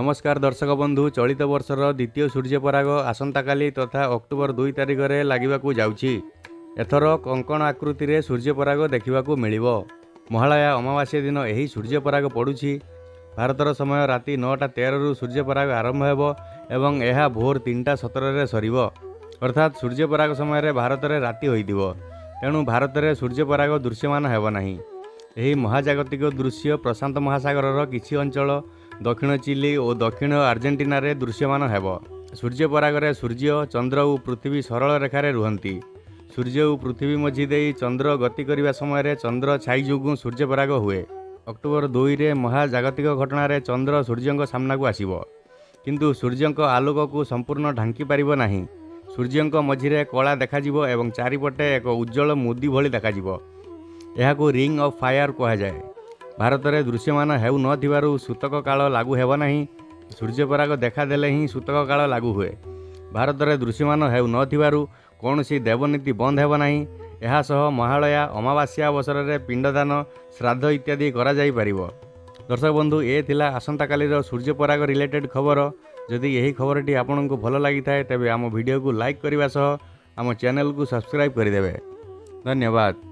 ନମସ୍କାର ଦର୍ଶକ ବନ୍ଧୁ, ଚଳିତ ବର୍ଷର ଦ୍ୱିତୀୟ ସୂର୍ଯ୍ୟପରାଗ ଆସନ୍ତାକାଲି ତଥା ଅକ୍ଟୋବର 2 ତାରିଖରେ ଲାଗିବାକୁ ଯାଉଛି। ଏଥର କଙ୍କଣ ଆକୃତିରେ ସୂର୍ଯ୍ୟପରାଗ ଦେଖିବାକୁ ମିଳିବ। ମହାଳୟା ଅମାବାସ୍ୟା ଦିନ ଏହି ସୂର୍ଯ୍ୟପରାଗ ପଡ଼ୁଛି। ଭାରତର ସମୟ ରାତି 9:13ରୁ ସୂର୍ଯ୍ୟପରାଗ ଆରମ୍ଭ ହେବ ଏବଂ ଏହା ଭୋର 3:17ରେ ସରିବ। ଅର୍ଥାତ୍ ସୂର୍ଯ୍ୟପରାଗ ସମୟରେ ଭାରତରେ ରାତି ହୋଇଥିବ, ତେଣୁ ଭାରତରେ ସୂର୍ଯ୍ୟପରାଗ ଦୃଶ୍ୟମାନ ହେବ ନାହିଁ। ଏହି ମହାଜାଗତିକ ଦୃଶ୍ୟ ପ୍ରଶାନ୍ତ ମହାସାଗରର କିଛି ଅଞ୍ଚଳ, ଦକ୍ଷିଣ ଚିଲି ଓ ଦକ୍ଷିଣ ଆର୍ଜେଣ୍ଟିନାରେ ଦୃଶ୍ୟମାନ ହେବ। ସୂର୍ଯ୍ୟପରାଗରେ ସୂର୍ଯ୍ୟ, ଚନ୍ଦ୍ର ଓ ପୃଥିବୀ ସରଳ ରେଖାରେ ରୁହନ୍ତି। ସୂର୍ଯ୍ୟ ଓ ପୃଥିବୀ ମଝି ଦେଇ ଚନ୍ଦ୍ର ଗତି କରିବା ସମୟରେ ଚନ୍ଦ୍ର ଛାଇ ଯୋଗୁଁ ସୂର୍ଯ୍ୟପରାଗ ହୁଏ। ଅକ୍ଟୋବର 2ରେ ମହାଜାଗତିକ ଘଟଣାରେ ଚନ୍ଦ୍ର ସୂର୍ଯ୍ୟଙ୍କ ସାମ୍ନାକୁ ଆସିବ, କିନ୍ତୁ ସୂର୍ଯ୍ୟଙ୍କ ଆଲୋକକୁ ସମ୍ପୂର୍ଣ୍ଣ ଢାଙ୍କି ପାରିବ ନାହିଁ। ସୂର୍ଯ୍ୟଙ୍କ ମଝିରେ କଳା ଦେଖାଯିବ ଏବଂ ଚାରିପଟେ ଏକ ଉଜ୍ଜ୍ୱଳ ମୁଦି ଭଳି ଦେଖାଯିବ। ଏହାକୁ ରିଙ୍ଗ ଅଫ୍ ଫାୟାର କୁହାଯାଏ। ଭାରତରେ ଦୃଶ୍ୟମାନ ହେଉନଥିବାରୁ ସୂତକ କାଳ ଲାଗୁ ହେବ ନାହିଁ। ସୂର୍ଯ୍ୟପରାଗ ଦେଖାଦେଲେ ହିଁ ସୂତକ କାଳ ଲାଗୁ ହୁଏ। ଭାରତରେ ଦୃଶ୍ୟମାନ ହେଉନଥିବାରୁ କୌଣସି ଦେବନୀତି ବନ୍ଦ ହେବ ନାହିଁ। ଏହା ସହ ମହାଳୟା ଅମାବାସ୍ୟା ଅବସରରେ ପିଣ୍ଡଦାନ, ଶ୍ରାଦ୍ଧ ଇତ୍ୟାଦି କରାଯାଇପାରିବ। ଦର୍ଶକ ବନ୍ଧୁ, ଏ ଥିଲା ଆସନ୍ତାକାଲିର ସୂର୍ଯ୍ୟପରାଗ ରିଲେଟେଡ୍ ଖବର। ଯଦି ଏହି ଖବରଟି ଆପଣଙ୍କୁ ଭଲ ଲାଗିଥାଏ, ତେବେ ଆମ ଭିଡ଼ିଓକୁ ଲାଇକ୍ କରିବା ସହ ଆମ ଚ୍ୟାନେଲକୁ ସବସ୍କ୍ରାଇବ୍ କରିଦେବେ। ଧନ୍ୟବାଦ।